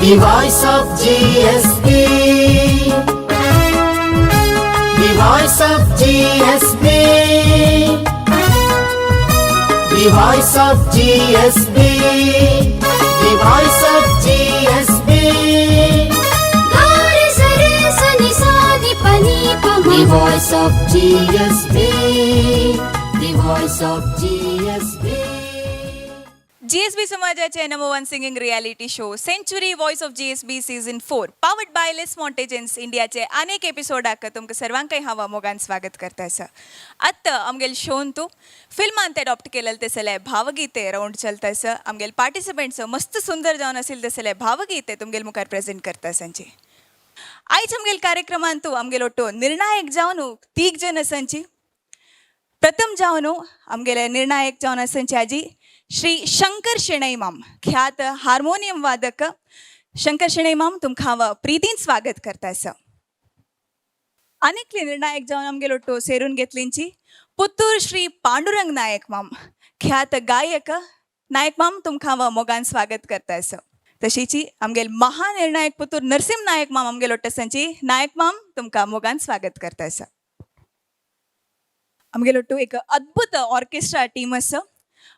The voice of GSB. The voice of GSB. The voice of GSB. The voice of GSB. The voice of GSB. The voice of GSB. GSB समाजाचे number one singing reality show Century Voice of GSB season 4 powered by less मॉन्टेजन्स इंडियाचे अनेक एपिसोडाक तुमकां सर्वांकय हांव मोगान स्वागत करता आसा. आत्तां आमगेल शोन तूं फिल्मान ते अडॉप्ट केलेले ते सगळे भावगीते रावंड चलता आसा. आमगेल पार्टिसिपंट्स मस्त सुंदर जावन आशिल्ले ते सगळे भावगीते तुमगेल मुखार प्रेझेंट करता आसांची. आयज आमगेल कार्यक्रमान तूं आमगेल ಒಟ್ಟು निर्णायक जावन तीग जण आसांची. प्रथम जावन आमगेले निर्णायक जावन आसांची आजी श्री शंकर शेणै माम, ख्यात हार्मोनियम वादक शंकर शेणै माम, तुमकां हांव प्रितीन स्वागत करता आसा. आनीकली निर्णायक जावन आमगेल ಒಟ್ಟು ಸೇरून घेतलींची पुत्तूर श्री पांडुरंग नायक माम, ख्यात गायक नायक माम, तुमकां हांव मोगान स्वागत करता आसा. तशीची आमगेल महानिर्णायक पुत्तूर नरसिंह नायक माम आमगेल ಒಟ್ಟು आसांची. नायक माम, तुमकां मोगान स्वागत करता आसा. आमगेल ಒಟ್ಟು एक अद्भुत ऑर्केस्ट्रा टीम आसा.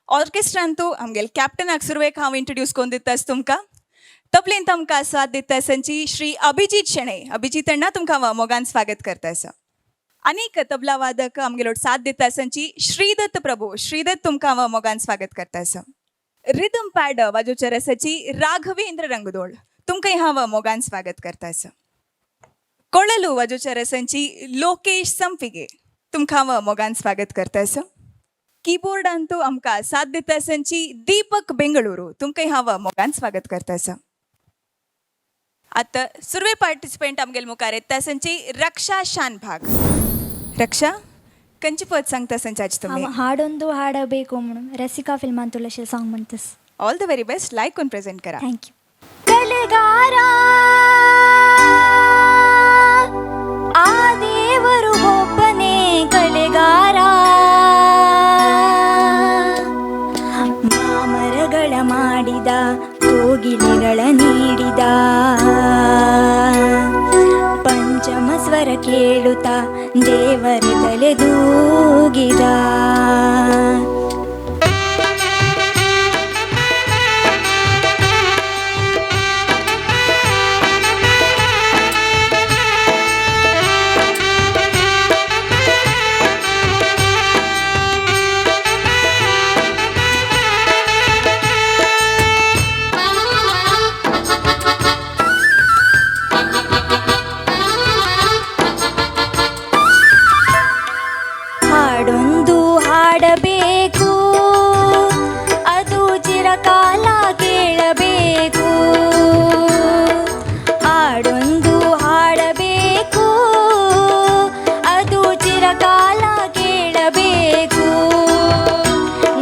ऑर्केस्ट्रान तूं आमगेल कॅप्टनाक सुरवेक हांव इंट्रोड्यूस करून दिता आसा तुमकां. तबलेन तुमकां साथ दिता आसांची श्री अभिजीत शेणै. अभिजीत अण्णा, तुमकां हांव मोगान स्वागत करता आसा. आनीक तबला वादक आमगेल साथ दिता आसांची श्रीदत्त प्रभू. श्रीदत्त, तुमकां हांव मोगान स्वागत करता आसा. रिदम पॅड वाजोवचे रसाची राघवेंद्र रंगदोळ, तुमकां हांव मोगान स्वागत करता आसा. कोळलू वाजोवच्या रसांची लोकेश संपिगे, तुमकां हांव मोगान स्वागत करता आसा. कीबोर्डांतू आमकां साथ दिता आसांची दीपक बेंगळुरू, तुमकां हांव मोगान स्वागत करता आसा. आतां सुरवे पार्टिसिपेंट आमगेल मुखार येता आसांची रक्षा शानभाग. रक्षा, कंची पद सांगता आसांची आज तुमी? हांव हाडೊಂದು ಹಾಡಬೇಕು म्हणून रसिका फिल्मान तुला सॉंग म्हणतस. All the very best. Like करून प्रेझेंट करा. Thank you. ಕಲೆಗಾರ ಆ ದೇವರು ಒಬ್ಬನೇ ಕಲೆಗಾರ, ಮಾಮರಗಳ ಮಾಡಿದ ಕೋಗಿಲೆಗಳ ನೀಡಿದ, ಪಂಚಮ ಸ್ವರ ಕೇಳುತ್ತಾ ದೇವರ ತಲೆದೂಗಿದ. ಹಾಡೊಂದು ಹಾಡಬೇಕು, ಅದು ಚಿರಕಾಲ ಕೇಳಬೇಕು. ಹಾಡೊಂದು ಹಾಡಬೇಕು, ಅದು ಚಿರಕಾಲ ಕೇಳಬೇಕು.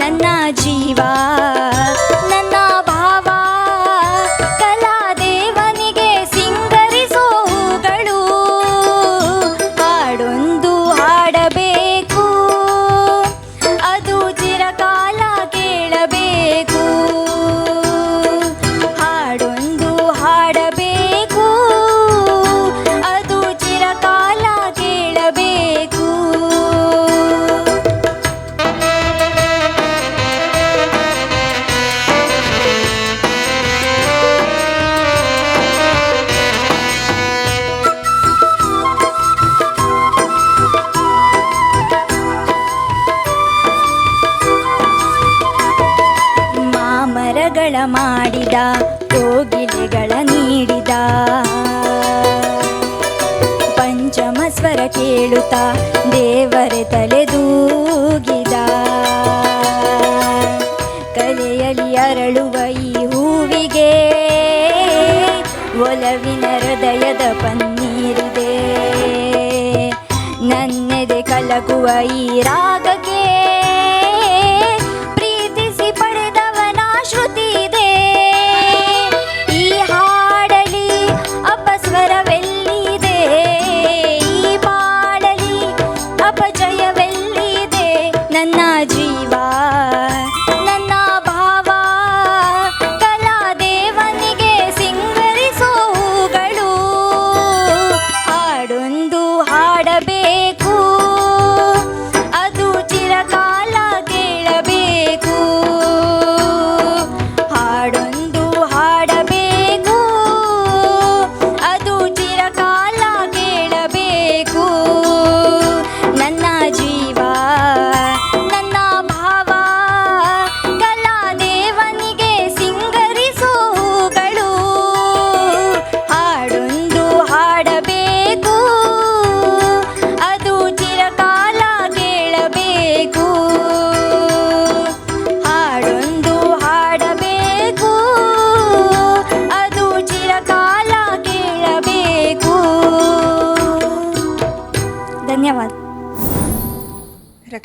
ನನ್ನ ಜೀವ ನನ್ನ ಭಾವ ಕಲಾದೇವನಿಗೆ ಸಿಂಗರಿಸೋ ಹೂಗಳು. ಹಾಡೊಂದು ಹಾಡಬೇಕು, ಅದು ಚಿರಕಾಲ ಕೇಳಬೇಕು. ಹಾಡೊಂದು ಹಾಡಬೇಕು, ಅದು ಚಿರಕಾಲ ಕೇಳಬೇಕು. ಮಾಮರಗಳ ಮಾಡಿದ ಕೋಗಿಲೆಗಳ ನೀಡಿದ, ಪಂಚಮ ಸ್ವರ ಕೇಳುತ್ತಾ ದೇವರ ತಲೆದೂಗಿದ. ಕಲೆಯಲ್ಲಿ ಅರಳುವ ಈ ಹೂವಿಗೆ ಒಲವಿನ ಹೃದಯದ ಪನ್ನೀರಿದೆ. ನನ್ನೆದೆ ಕಲಕುವ ಈ ರಾಗಕ್ಕೆ ಪ್ರೀತಿಸಿ ಪಡೆದವನ ಶ್ರುತಿ ಇದೆ. ಈ ಹಾಡಲಿ ಅಪಸ್ವರವೆಲ್ಲಿದೆ, ಈ ಬಾಳಲಿ ಅಪಜಯವೆಲ್ಲಿದೆ. ನನ್ನ ಜೀವ ನನ್ನ ಭಾವ ಕಲಾದೇವನಿಗೆ ಸಿಂಗರಿಸೋ.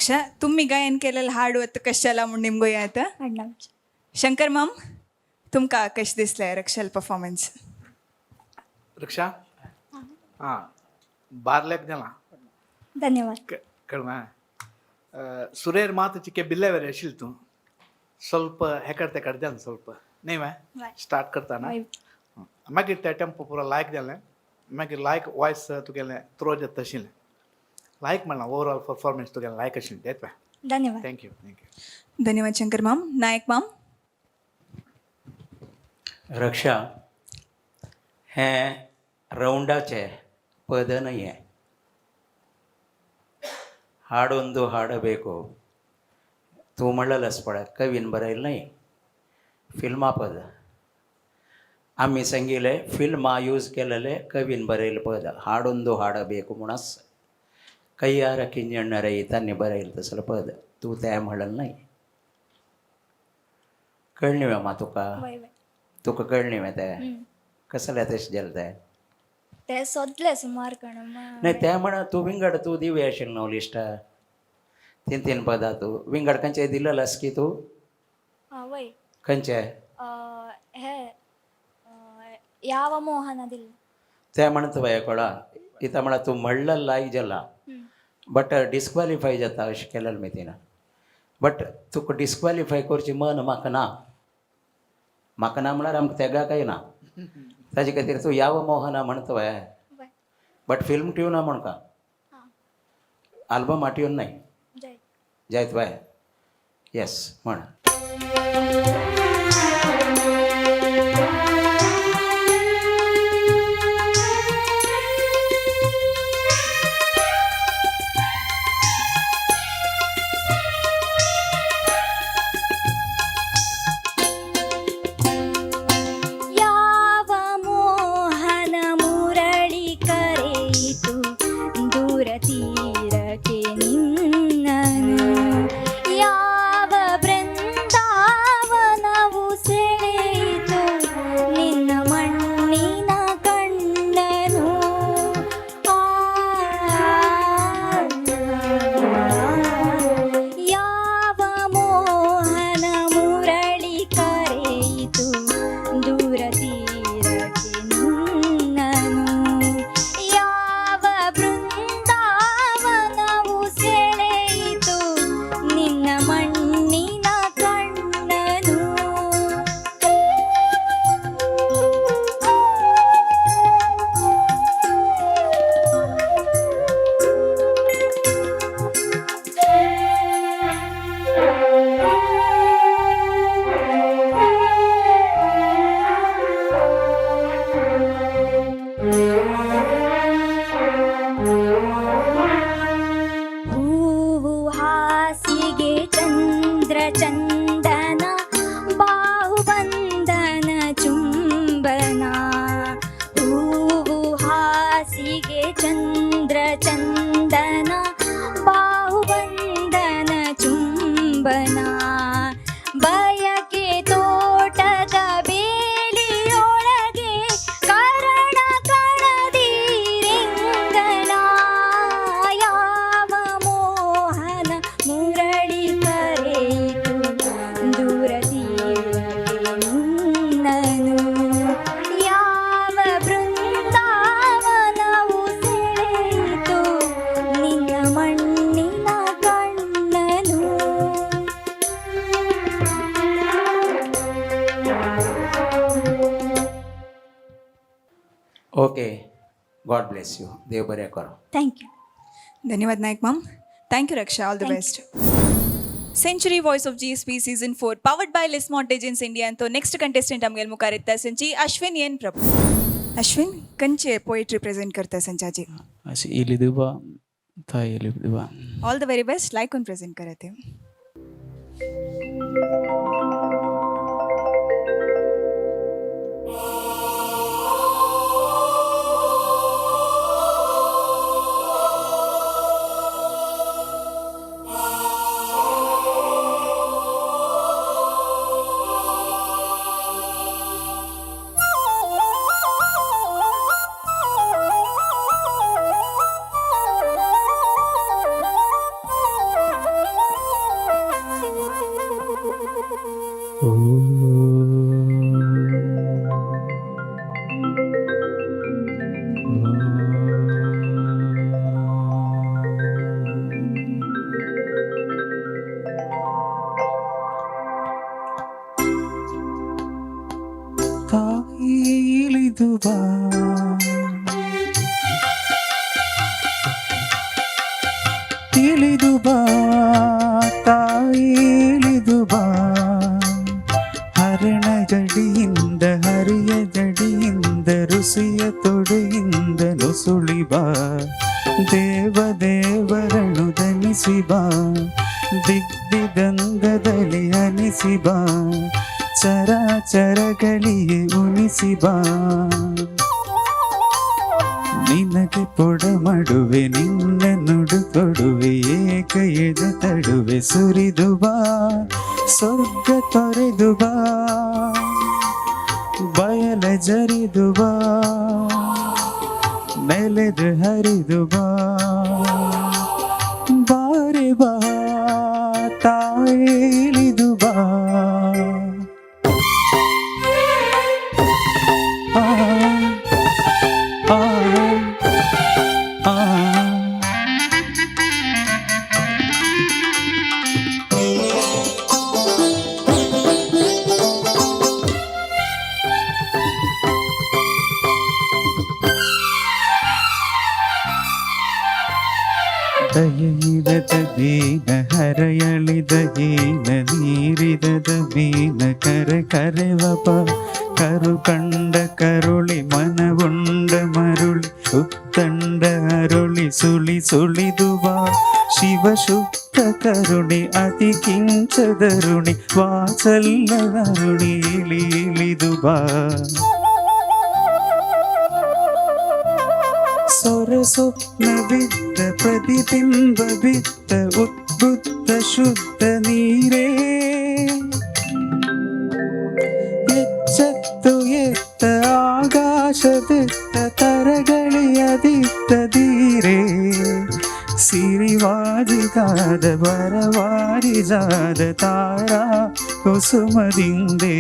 रक्षा, तुम्ही गायन केलेलं हाड वत कशाला म्हूण निमगो आता. अडनाव. शंकर माम, तुमका कशें दिसलें रक्षाल परफॉर्मन्स? रक्षा, हां, बारल्याक जाला. धन्यवाद. कळमा सुरेर मात चिके बिल्ले वेरे आशिल्ल तूं ಸ್ವಲ್ಪ हेकड तेकड जालें ಸ್ವಲ್ಪ न्ही वे स्टार्ट करतना. हय. मागीर ते टेम्पो पुरो लायक जालें. मागीर लायक वॉयस तुगेलें थ्रो जाता आशिल्लें. लायक म्हणलां, ओवरऑल परफॉर्मन्स तुगेलें लायक आशिल्लें तेच. धन्यवाद. Thank you, thank you. धन्यवाद शंकर माम. नायक माम. रक्षा, हें रावंडाचें पद न्हय. हें ಹಾಡೊಂದು ಹಾಡಬೇಕು तूं म्हणलेलंच पळय, कवीन बरयलें न्हय, फिल्मा पद. आमी सांगिल्लें फिल्मां यूज केलेलें कवीन बरयलें पद हाडೊಂದು ಹಾಡಬೇಕು म्हूण आसा. ಕೈಯಾರ ಕಿಂಜಣ್ಣರೈ तांणी बरयलें तसलें पद. तूं तें म्हणलें न्हय. कळ्ळें न्ही मा तुका? वय वय. तुका कळ्ळें न्ही तें कसलें तशें जालें तें? ते सोदले सुमार कण. नाही ते म्हण तूं विंगड तूं दिवया आशिल्लें न्हू लिस्टा तीन तीन पदां तूं विंगड खंयचे दिलेलें आसा की तूं? वय. खंयचे? हे ಯಾವ ಮೋಹನ दिल. ते म्हणता बाय कळा इता म्हळ्यार तूं म्हणलें लायक जाला, बट डिस्क्वॉलिफाय जाता अशें केलेलें मितीना. बट तुका डिस्क्वॉलिफाय करचें मन म्हाका ना. म्हाका ना म्हळ्यार आमकां तेगाकय ना. ताजे खातीर तूं याव मोहना म्हणता बाय, वय. बट फिल्म ट्यूना म्हणका, आल्बमा ट्यून न्हय. जय. जायत बाय, येस म्हण. ಯಾವ ಮೋಹನ ಮುರಳಿ ಕರೆಯಿತು ದೂರ ತೀರಕ್ಕೆ ನಿನ್ನನು, ಯಾವ ಬೃಂದಾವನವು ಸೆಳೆಯಿತು ನಿನ್ನ ಮಣ್ಣಿನ ಕಣ್ಣನು. ಆ, ಯಾವ ಮೋಹನ ಮುರಳಿ ಕರೆಯಿತು ದೂರ ತೀರಕ್ಕೆ ನಿನ್ನನು, ಯಾವ ಬೃಂದಾವನವು ಸೆಳೆಯಿತು ನಿನ್ನ ಮಣ್ಣಿನ ಕಣ್ಣನು. ಹೂವು ಹಾಸಿಗೆ ಚಂದ್ರ ಚಂದನ ಬಾಹುಬಂಧನ ಚುಂಬನ, ಹೂವು ಹಾಸಿಗೆ ಚಂದ್ರ ಚಂದನ ಬಾಹುಬಂಧನ ಚುಂಬನ, ಬಯಕೆ ತೋಟದ ಬೇಲಿಯೊಳಗೆ ಕರಣ ಕಣದಿರಿಂಗನ, ಯಾವ ಮೋಹನ ಮುರಳಿ ಕರೆಯಿತು ದೂರ ತೀರಕ್ಕೆ ನಿನ್ನನು, ಯಾವ ಬೃಂದಾವನವು ಸೆಳೆಯಿತು ನಿನ್ನ ಮಣ್ಣಿನ ಕಣ್ಣನು. Okay, God bless you. देव बरें करूं. Thank you. धन्यवाद Naik ma'am. Thank you Raksha, all the Thank best. Century voice of GSB season 4 powered by Less Mortgages India ಅಂತ ನೆಕ್ಸ್ಟ್ ಕಂಟೆಸ್ಟೆಂಟ್ आमगेल मुखार येता संची अश्विन एन प्रभू. अश्विन, कंचे पोएट्री प्रेझेंट करता संचाजी? अशी इली दिवा ताई इली दिवा. All the very best. लायकून प्रेझेंट करत. ತಾಯಿ ಇಳಿದು ಬಾ. ಇಳಿದು ಬಾ ತಾಯಿ, ಇಳಿದು ಬಾ. ಹರಣ ಜಡಿಯಿಂದ, ಹರಿಯ ಜಡಿಯಿಂದ, ರುಸಿಯ ತೊಡೆಯಿಂದ ನುಸುಳಿ ಬಾ. ದೇವ ದೇವರನ್ನು ದನಿಸಿ ಬಾ, ದಿಗ್ದಿಗಂಧದಲ್ಲಿ ಅನಿಸಿ ಬಾ, ಚರಾಚರಗಳಿಗೆ ಉಣಿಸಿ ಬಾ. ನಿನಗೆ ಪೊಡ ಮಾಡುವೆ, ನಿನ್ನ ನುಡು ಕೊಡುವೆ, ಏಕ ಎದೆ ತಡುವೆ ಸುರಿದು ಬಾ. ಸ್ವರ್ಗ ತೊರೆದು ಬಾ, ಬಯಲ ಜರಿದು ಬಾ, ನೆಲೆದು ಹರಿದು ಬಾ. ಬಾರೆ ಬಾ ತಾಯಿ, ಇಳಿದು ಬಾ. ಆ ಆ ಆ. ದಯೆಯಿರದ ದೀನ, ಹರೆಯಳಿದ ಹೀನ, ನೀರಿರದ ಮೀನ, ಕರೆ ಕರೆವಪ. ಕರು ಕಂಡ ಕರುಳಿ, ಮನವುಂಡ ಮರುಳಿ, ಉತ್ತಂಡ ಅರುಳಿ, ಸುಳಿ ಸುಳಿದು ಬಾ. ಶಿವ ಶುದ್ಧ ಕರುಣಿ, ಅತಿ ಕಿಂಚದರುಣಿ, ವಾತ್ಸಲ್ಯದರುಣಿ, ಇಳಿ ಇಳಿದು ಬಾ. ಸೊರ ಸ್ವಪ್ನ ಬಿದ್ದ, ಪ್ರತಿಬಿಂಬ ಬಿದ್ದ, ಉದ್ಬುದ್ಧ ಶುದ್ಧ ನೀರೇ. ಎಚ್ಚತ್ತು ಎತ್ತ ಆಕಾಶದಿತ್ತ, ತರಗಳಿಯದಿತ್ತ ಧೀರೆ. ಸಿರಿವಾಜಿಗಾದ ಬರವಾರಿಜಾದ ತಾರಾ ಕುಸುಮದಿಂದೆ.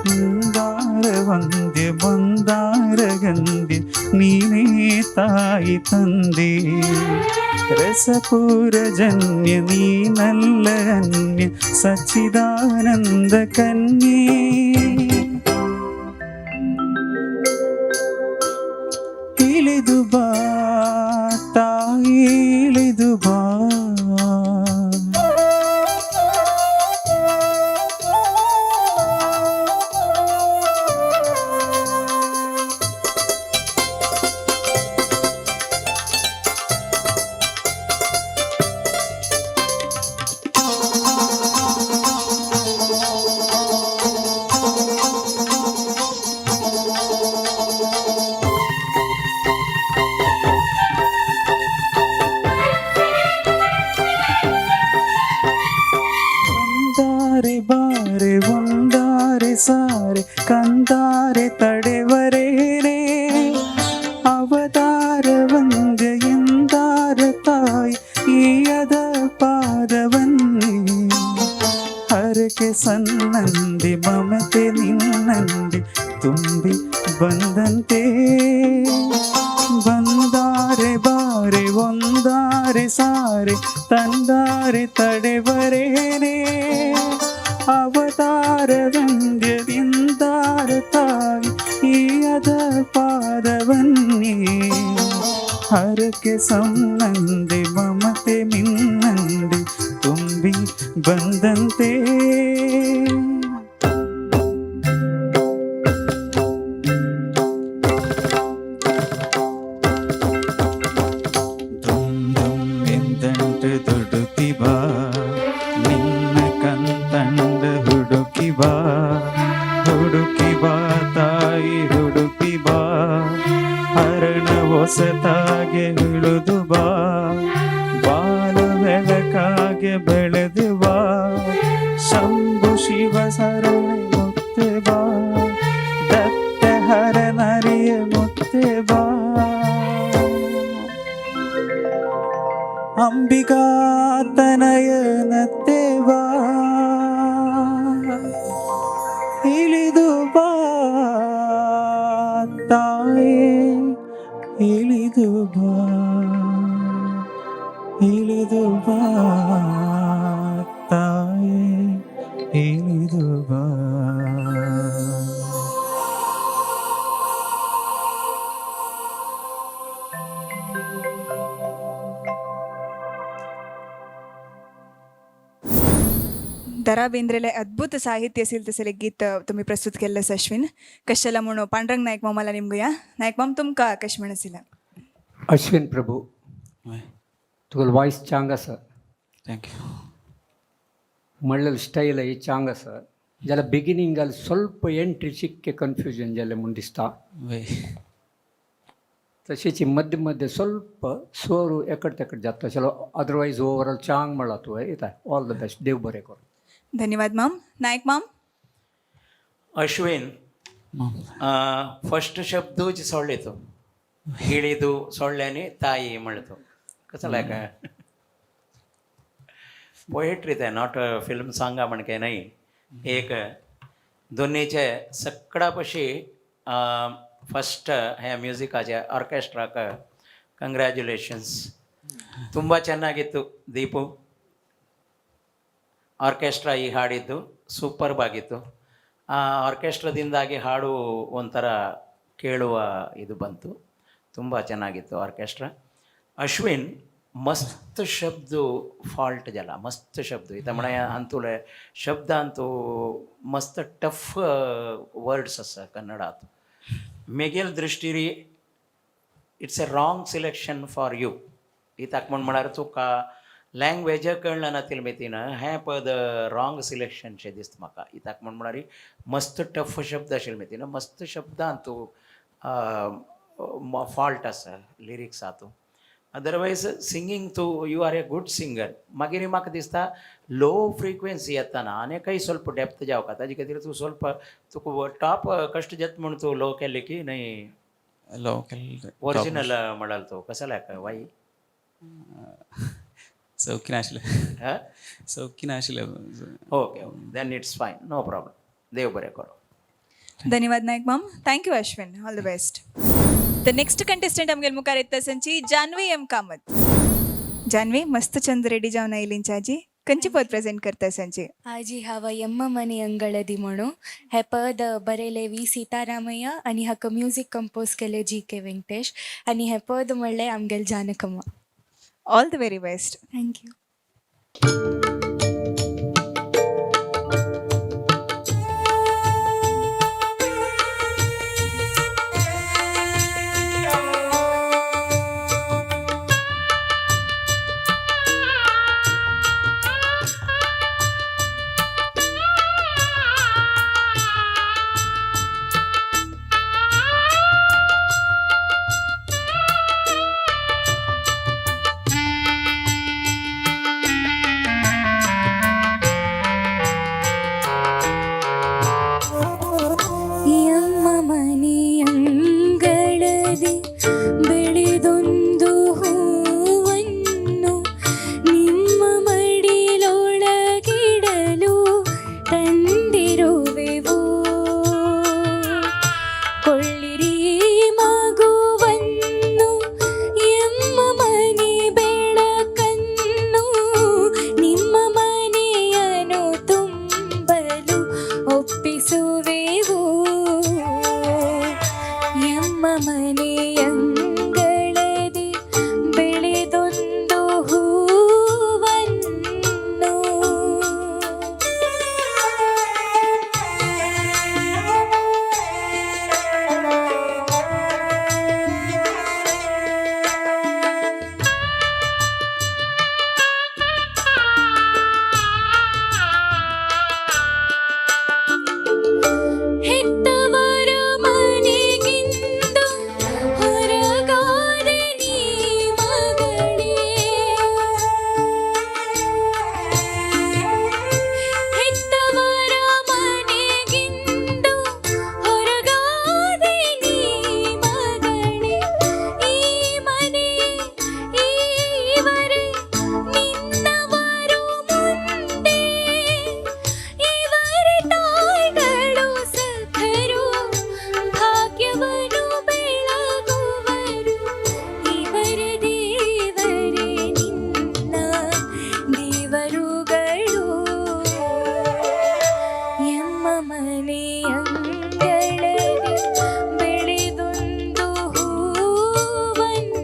ಮಂದಾರ ವಂದ್ಯ, ಮಂದಾರ ಗಂಧ್ಯ, ನೀನೇ ತಾಯಿ ತಂದೆ. ರಸಪೂರ ಜನ್ಯ, ನೀನಲ್ಲ ಅನ್ಯ, ಸಚ್ಚಿದಾನಂದ ಕನ್ಯೆ. ಇಳಿದು ಬಾ ತಾಯಿ, ಇಳಿದು ಬಾ. ಒಂದಾರೆ ಬಾರೆ, ಒಂದಾರೆ ಸಾರೆ, ಕಂದಾರೆ ತಡೆವರೇನೆ. ಅವತಾರ ವಂದ್ಯ ಎಂದಾರ ತಾಯಿ ಈಯದ ಪಾದವನ್ನೇ. ಹರಕೆ ಸನ್ನಂದಿ, ಮಮತೆ ನಿನ್ನಂದಿ ತುಂಬಿ ಬಂದಂತೆ. ಬಂದಾರೆ ಬಾರೆ, ಒಂದಾರೆ ಸಾರೆ, ತಂದಾರೆ ತಡೆವರೇನೆ. ಅವತಾರ ವಂದ್ಯದಿಂದಾರ ತಾಯಿ ಈಯದ ಪಾದವನ್ನೇ. ಹರಕೆ ಸನ್ನಂದೆ, ಮಮತೆ ನಿನ್ನಂದೆ ತುಂಬಿ ಬಂದಂತೆ. ಧುಮ್ ಧುಮ್ ಎಂದಂಟು ದುಡುಕಿ ಬಾ, ನಿನ್ನ ಕಂತಂಡ ಹುಡುಕಿ ಬಾ. ಹುಡುಕಿ ಬಾ ತಾಯಿ, ಹುಡುಕಿ ಬಾ. ಹರಣ ಹೊಸತಾಗೆ ಇಳಿದು ಬಾ, ಬಾಲ ಬೆಳಕಾಗೆ ಬೆಳೆದು ಬಾ. ಶಂಭು ಶಿವ ಶರಣೆ ಮುತ್ತೆ ಬಾ, ದತ್ತ ಹರನರಿಯ ಮುತ್ತೆ ಬಾ. ಅಂಬಿಕಾ ತನಯನತ್ತೆ ಬಾ. ಇಳಿದು ಬಾ ತಾಯೇ, ಇಳಿದು ಬಾ, ಇಳಿದು ಬಾ ತಾಯೇ, ಇಳಿದು ಬಾ. रा बेंद्रेले अद्भुत साहित्य असेल तसले गीत तुम्ही प्रस्तुत केल्लें अश्विन. कशेला म्हणून पांडुरंग नायक मामाला निमगुया. नायक माम, तुमकां कशें म्हणसिला? अश्विन प्रभू, तुगेलो वॉयस चांग आसा. Thank you. म्हणलेलं स्टायल ही चांग आसा. जाल्यार बिगिनींगाल ಸ್ವಲ್ಪ ಎಂಟ್री चिक्के कन्फ्युजन जालें म्हूण दिसता. वय. तशेंच मध्य मध्य ಸ್ವಲ್ಪ स्वर एकड तेकड जाता. चलो, अदरवायज ओवरऑल चांग म्हणला तुवें. येता, ऑल the best, देव बरें करूं. धन्यवाद माम. नायक माम. ಅಶ್ವಿನ್, ಫಸ್ಟ್ ಶಬ್ದ ಸೊಳ್ಳಿತು ಇಳಿದು ಸೊಳ್ಳೆನಿ ತಾಯಿ म्हणतो कसं लायक पोएट्री ते not film सांगा म्हणके नाही. एक दोन्हीचे सगळा पशी फस्ट ह्या ಮ್ಯೂಸಿಕಾಚೆ ಆರ್ಕೆಸ್ಟ್ರಾಕ ಕಂಗ್ರ್ಯಾಚುಲೇಷನ್ಸ್. ತುಂಬ ಚೆನ್ನಾಗಿತ್ತು ದೀಪು. ಆರ್ಕೆಸ್ಟ್ರಾ ಈ ಹಾಡಿದ್ದು ಸೂಪರ್ಬ್ ಆಗಿತ್ತು. ಆ ಆರ್ಕೆಸ್ಟ್ರಾದಿಂದಾಗಿ ಹಾಡು ಒಂಥರ ಕೇಳುವ ಇದು ಬಂತು. ತುಂಬ ಚೆನ್ನಾಗಿತ್ತು ಆರ್ಕೆಸ್ಟ್ರಾ. ಅಶ್ವಿನ್, ಮಸ್ತ್ ಶಬ್ದ ಫಾಲ್ಟ್ ಜಲ ಮಸ್ತ್ ಶಬ್ದ ಇತ ಮಣ ಅಂತುಲೆ ಶಬ್ದ ಅಂತೂ ಮಸ್ತ್ ಟಫ್ ವರ್ಡ್ಸ್ ಅಸ ಕನ್ನಡ ಆತು. ಮೆಗೆಲ್ ದೃಷ್ಟಿರಿ it's a wrong selection for you. ಇತಾಕ್ म्हण म्हळ्यार तुका लँग्वेज कळना नातील मेतीन हें पद रॉंग सिलेक्शन शें दिसता म्हाका. इताक म्हण म्हळ्यार मस्त टफ शब्द आशिल्ले मेतीन मस्त शब्दान तूं फॉल्ट आसा लिरिक्स आहा तूं. अदरवायज सिंगींग तूं you are a good singer. मागीर म्हाका दिसता लो फ्रिक्वेन्सी येताना आनीकय ಸ್ವಲ್ಪ ಡೆಪ್ತ್ जावका ताजे खातीर तूं ಸ್ವಲ್ಪ तुका टॉप कश्ट जाता म्हूण तूं लो केलें की न्हय? लोकल. ओरिजिनल म्हणाल तो कसं लायक वाई. सौखी नाशिल्लें. हां. सौखी नाशिल्लें. Okay, then it's fine, no problem. देव बरें करूं. धन्यवाद नायक माम. Thank you Ashwin, all the best. The next contestant आमगेले मुखार येता संची जान्हवी एम कामत. जान्हवी, मस्त चंद रेडी जावन आयली आजी. खंयची पद प्रेझेंट करता संची? आजी, हांव यम्म मनी अंಗಳदी म्हणू. हें पद बरयलें वी सीतारामय्या आनी हाका म्युजीक कंपोज केलें जी के वेंकटेश आनी हें पद म्हणलें आमगेल जानकम्मा. All the very best. Thank you. ಎಮ್ಮ ಮನೆಯಂಗಳದಿ ಬೆಳೆದೊಂದು ಹೂವನ್ನು ನಿಮ್ಮ ಮಡಿಲೊಳಗಿಡಲು ತಂದಿರುವೆವು. ಕೊಳ್ಳಿರಿ ಮಗುವನ್ನು, ಎಮ್ಮ ಮನೆ ಬೆಳಕನ್ನು, ನಿಮ್ಮ ಮನೆಯನ್ನು ತುಂಬಲು ಒಪ್ಪಿಸುವೆವು. ಎಮ್ಮ ಮನೆಯಂಗಳದಿ ಬೆಳೆದೊಂದು ಹೂವನ್ನು. ಹೆತ್ತವರ ಮನೆಗಿಂದು ಹೊರಗಾದ ನೀ ಮಗಳೇ, ಹೆತ್ತವರ ಮನೆಗಿಂದು ಹೊರಗಾದ ನೀ ಮಗಳೇ, ಈ ಮನೆ ಈವರೆ ನಿನ್ನವರು ಮುಂದೆ. ಇವರ ತಾಯ್ಗಳು ಸಖರು, ಭಾಗ್ಯವನ್ನು ಬೆಳಗುವರು. ಇವರ ದೇವರೇ ನಿನ್ನ ದೇವರುಗಳು. ಎಮ್ಮ ಮನೆಯಂಗಳದಿ ಬೆಳೆದೊಂದು ಹೂವನ್ನು.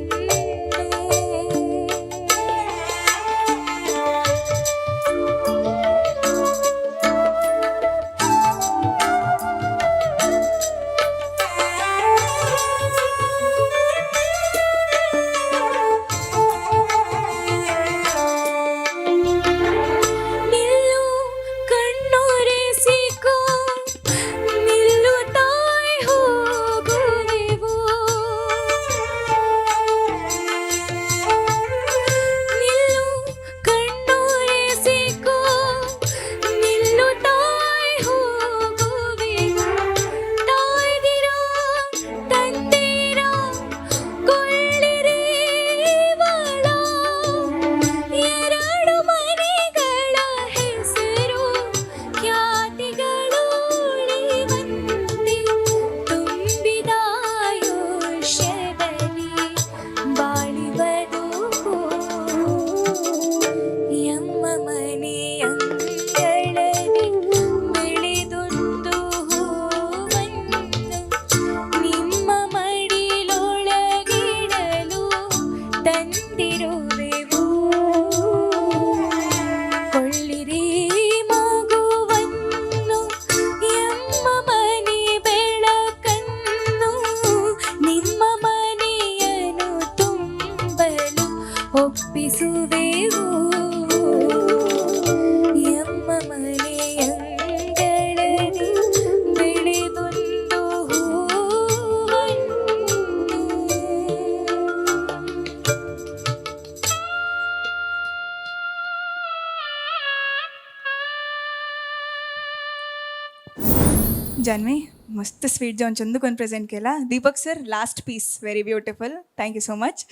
Janvi, मस्त स्वीट जावन चंद करून प्रेझेंट केला. Deepak sir, last piece very beautiful, thank you so much.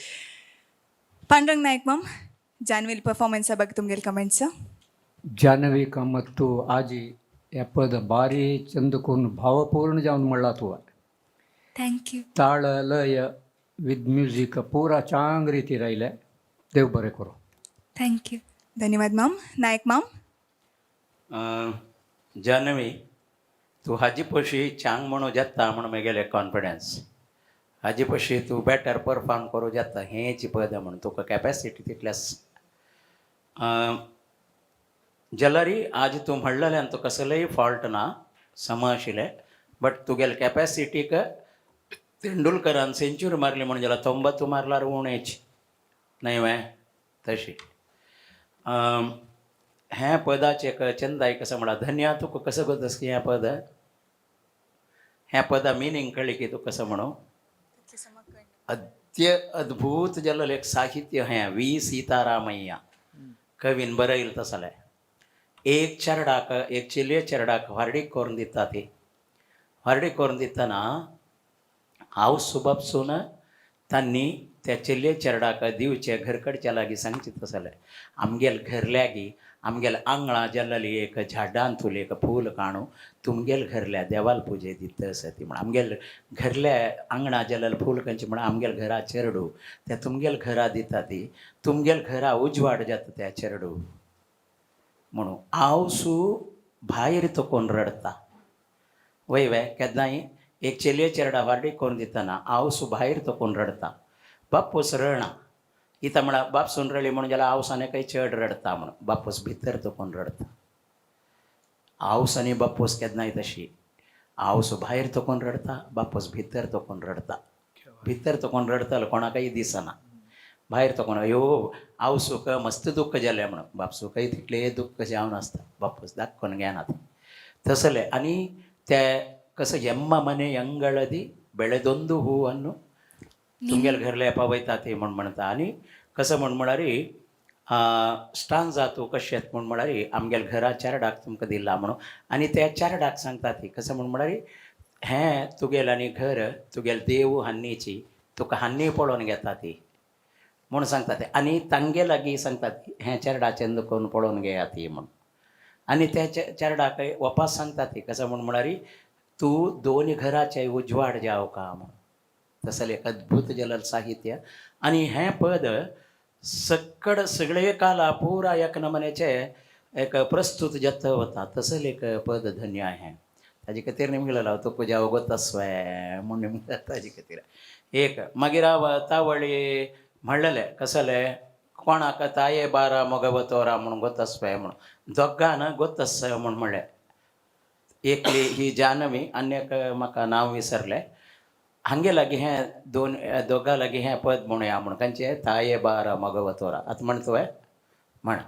Pandurang Naik ma'am, Janhvi परफॉर्मन्सा ಬಗ್ಗೆ तुमगेले कमेंट्स. ಜಾಹ್ನವಿ ಕಾಮತ್ತು ಆಜಿ ಎಪ್ಪದ ಭಾರಿ ಚಂದ ಕೊನ್ನು ಭಾವಪೂರ್ಣ ಜಾವನ್ ಮಳ್ಳಾತುವ. Thank you. ತಾಳ ಲಯ ವಿತ್ ಮ್ಯೂಸಿಕ್ ಪೂರಾ ಚಾಂಗ್ ರೀತಿ ರೈಲೆ. ದೇವ್ ಬರೆ ಕೊರು. Thank you. धन्यवाद माम. नायक माम. जान्हवी, तूं हाजी पशी चांग म्हणूं जाता म्हूण म्हगेलें कॉन्फिडन्स. हाजी पशी तूं बेटर परफॉर्म करूं जाता हेंच पद म्हूण तुका कॅपेसिटी तितल्याच जाल्यारय आज तूं म्हणलेल्यान तुका कसलोय फॉल्ट ना, सम आशिल्लें. बट तुगेले कॅपेसिटीक तेंडुलकरान सेंच्युरी मारली म्हणून जाल्यार 90 मारल्यार उणेच न्हय वे तशी. हें पदाचें एक चंदाय कसो म्हणा धन्या, तुका कसो गोतस की हें पद, हें पदा मिनींग कळ्ळी की तुका कसो म्हणू अत्य अद्भूत जाल्लें एक साहित्य हें. वी सीतारामय्या कवीन बरयल तसलें. एक चेरडाक, एक चेलये चेरडाक व्हारडीक करून दिता. ती व्हारडीक करून दितना हांव सुबापसून तांणी त्या चेलये चेरडाक दिवचे घरकडच्या लागीं सांगचें तसलें, आमगेल घर लागीं आमगेल आंगणा जाल्ली एक झाडान तुले एक फूल काणू तुमगेल घरल्या देवाल पुजे दिता आसा ती म्हण. आमगेल घरल्या आंगणा जाल्लें फूल खंयचें म्हण आमगेल घरा चेरडू त्या तुमगेल घरा दिता ती, तुमगेल घरा उजवाड जाता त्या चेरडू म्हणून. आवसू भायर तकोन रडता वय वे केन्नाय एक चेलये चेरडा व्हारडीक करून दितना आवसू भायर तकोन रडता, बापूस रडना. इता म्हणा बापसून रडली म्हणून जाल्यार आवसाने काही चड रडता म्हणून. बापूस भितर तकोन रडता. आवस आनी बापूस केन्नाय तशी, आवस भायर तकोन रडता, बापूस भितर तकोन रडता. भितर तकोन रडतालो कोणाकय दिसना. भायर तकोन अयो आवसूक मस्त दुख्ख जालें म्हणून, बापसूकय तितलें दुख्ख जावन आसता, बापूस दाखोवन घेना तसलें. आनी ते कसं ಎಮ್ಮ ಮನೆ ಅಂಗಳದಿ ಬೆಳೆದೊಂದು ಹೂವನ್ನು तुमगेल घरले पावयता ते म्हण म्हणटा. आनी कसं म्हण म्हळ्यार स्टांजा तूं कशें म्हण म्हळ्यार आमगेल घरा चेरडाक तुमकां दिला म्हणून. आनी त्या चेरडाक सांगता ती कसं म्हण म्हळ्यार हें तुगेल आनी घर तुगेल देव हान्नीची, तुका हान्नी पळोवन घेता ती म्हूण सांगता ते. आनी तांगे लागीं सांगता हें चेरडाचें करून पळोवन घेया ती म्हूण. आनी त्या चेरडाक वपास सांगता ती कसं म्हण म्हळ्यार तूं दोन घराचे उजवाड जाव का म्हूण. तसलें एक अद्भूत जलल साहित्य. आनी हें पद सक्कड सगळे काला पुरा एक नमन्याचें एक प्रस्तूत जाता वता तसलें एक पद धन्य हें. ताजे खातीर निमगलेलो तुका जाव गोतस्वे म्हूण निमगला ताजे खातीर एक. मागीर हांव तावळी म्हणलेलें कसलें कोणाक ताये बारा मोगव तोरा म्हूण गोतस्वे म्हूण दोगान गोतस्वे म्हूण म्हणलें. एकली ही जान्हवी आनी एक म्हाका नांव विसरलें. हांगे लागीं हें दोन दोगां लागीं हें पद म्हणुया म्हूण. खंयचें? ताये बारा मगव तोरा. आतां म्हण तुवें म्हण.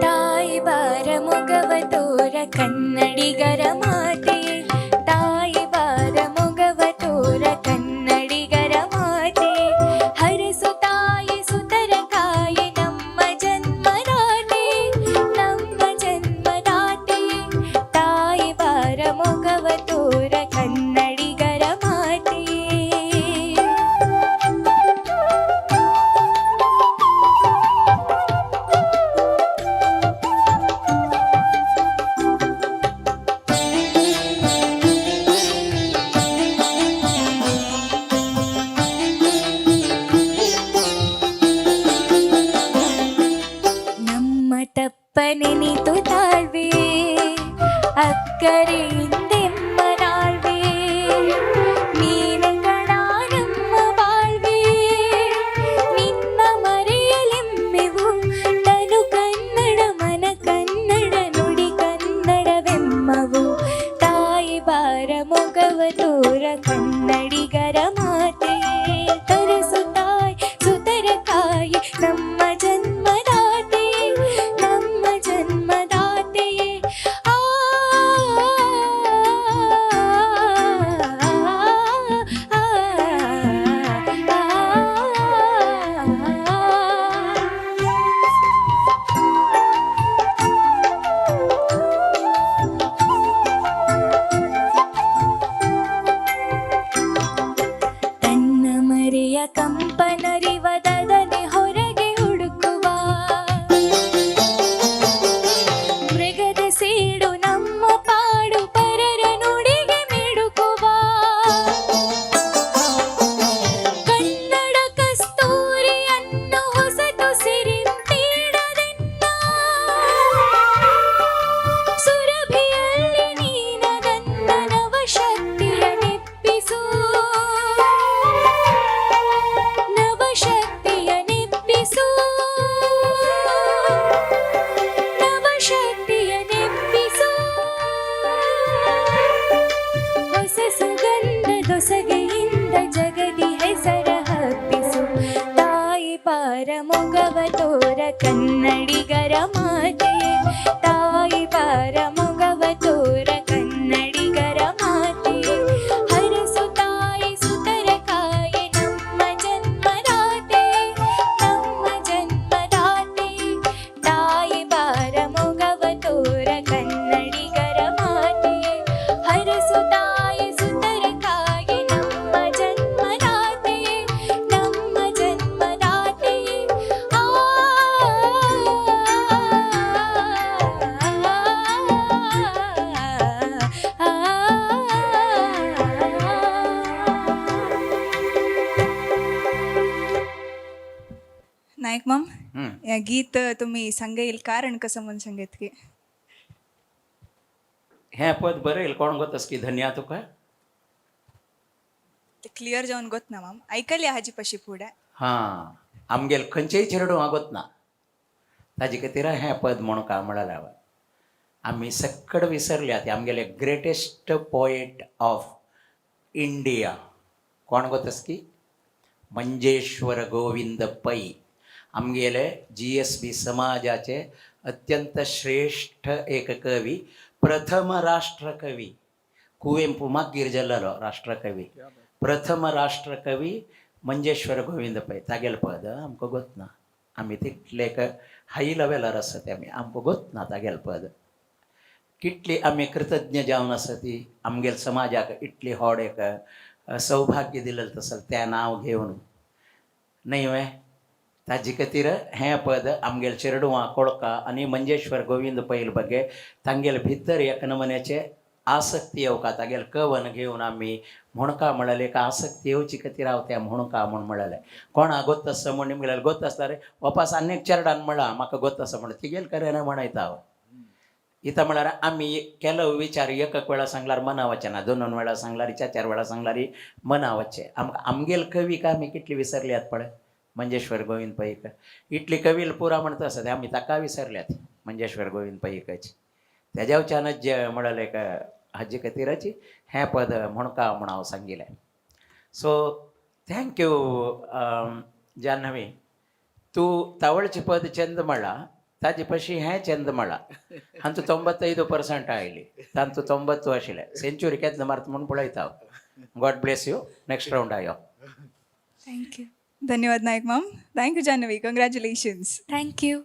ತಾಯಿ ಬಾರ ಮೊಗವ ತೋರ ಕನ್ನಡಿಗರ ಮಾತೆ, ತಾಯಿ ಬಾರ ಮೊಗವ ತೋರ ಕನ್ನಡಿಗರ ಮಾತೆ, ಹರಸು ತಾಯಿ ಸುತರ ಕಾಯಿ ನಮ್ಮ ಜನ್ಮದಾತೆ, ನಮ್ಮ ಜನ್ಮದಾತೆ, ತಾಯಿ ಬಾರ ಮೊಗವ ತೋರ ಕನ್ನಡಿಗರ ಮಾತೆ. ನಮ್ಮ ತಪ್ಪನೆನಿತು ತಾಳ್ವೆ, ಅಕ್ಕರೆಯಿಂದೆಮ್ಮ ನಾಳ್ವೆ, ನೀನಗಳ ನಮ್ಮ ಬಾಳ್ವೆ, ನಿನ್ನ ಮರೆಯಲೆಮ್ಮೆವು, ತನು ಕನ್ನಡ ಮನ ಕನ್ನಡ ನುಡಿ ಕನ್ನಡವೆಮ್ಮವು, ತಾಯಿ ಬಾರ ಮೊಗವ ತೋರ ಕನ್ನಡಿಗರ ಮಾತೆ, ತರಸು ತಾಯಿ ಸುತರ ಕಾಯಿ ನಮ್ಮ ಜನ್ಮದಾತೆ, ನಮ್ಮ ಜನ್ಮದಾತೆಯೇ. ಆ ಬಾರ ಮೊಗವ ತೋರ ಕನ್ನಡಿಗರ ಮಾತೆ, ತಾಯಿ ಬಾರ ಮೊಗವ ತೋರ ಕನ್ನಡಿಗರ ಮಾತೆ, ಹರಸು ತಾಯಿ ಸುತರ ಕಾಯೆ ನಮ್ಮ ಜನ್ಮದಾತೆ, ನಮ್ಮ ಜನ್ಮದಾತೆ, ತಾಯಿ ಬಾರ ಮೊಗವ ತೋರ ಕನ್ನಡಿಗರ ಮಾತೆ, ಹರಸು ತಾಯಿ ಸುತರ ಕಾಯೆ ನಮ್ಮ ಜನ್ಮದಾತೆ, ನಮ್ಮ ಜನ್ಮದಾತೆ. ಆ नायक माम, हम्म. या गीत तुम्ही सांगेल कारण कसं म्हणून सांगेत की? हें पद बरयल कोण गोतस की धन्या तुका? ते क्लियर जावन गोत ना माम, ऐकले हाजी पशी फुडें. हां, आमगेल खंयचेय चेडूं आगोत ना, ताजे खातीर हें पद म्हणून काय म्हणलें हांवें. आमी सक्कड विसरल्यात आमगेले ग्रेटेस्ट पोएट ऑफ इंडिया कोण गोतस की? मंजेश्वर गोविंद पै. आमगेले जीएसबी समाजाचे अत्यंत श्रेष्ठ एक कवी, प्रथम राष्ट्रकवी. कुवेंपू मागीर जाल्लो राष्ट्रकवी, प्रथम राष्ट्रकवी मंजेश्वर गोविंद पै. तागेलें पद आमकां गोत ना. आमी तितले हाय लेवलार आसा ते आमी, आमकां गोत ना तागेलें पद. कितली आमी कृतज्ञ जावन आसा ती आमगेल समाजाक इतली व्हड एक सौभाग्य दिलेलें तसो तें नांव घेवन न्हय वे. ताजे खातीर हें पद आमगेल चेरडुवां कोळका आनी मंजेश्वर गोविंद पैल बगे तांगेले भितर एक नमुन्याचे आसक्ती येवका, तागेले कवन घेवन आमी म्हणका म्हणलें एक आसक्ती येवची खातीर हांव तें म्हणका म्हूण म्हणलें. कोणा गोत आसा म्हूण निमगेल्यार गोत आसता रे वापस आनी एक चेरडान म्हळां म्हाका गोत आसा म्हण, तिगेल खरें ना म्हणयता हांव. इथं म्हळ्यार आमी केलो विचार एक एक वेळा सांगल्यार मनावचें ना, दोन दोन वेळा सांगल्यार, चार चार वेळा सांगल्यार मनावचें. आमकां आमगेल कवीक आमी कितली विसरल्यात पळय, मंजेश्वर गोविंद पैक. इतली कवील पुरा म्हणटा आसा ते आमी ताका विसरल्यात, मंजेश्वर गोविंद पैकच. तेज्यावच्यानच जे म्हणलें एक हाजे खातीरच हें पद म्हणका म्हूण हांव सांगिलें. सो thank you Janhvi, तूं तावळचें पद चंद म्हळां, ताजे पशी हें चंद म्हळां. हांतू 95% आयली, तांतू 90 आशिल्लें. सेंच्युरी केन्ना मारता म्हूण पळयता हांव. God bless you, next round आयो. Thank you. धन्यवाद नायक माम. Thank you Janhvi, congratulations. Thank you.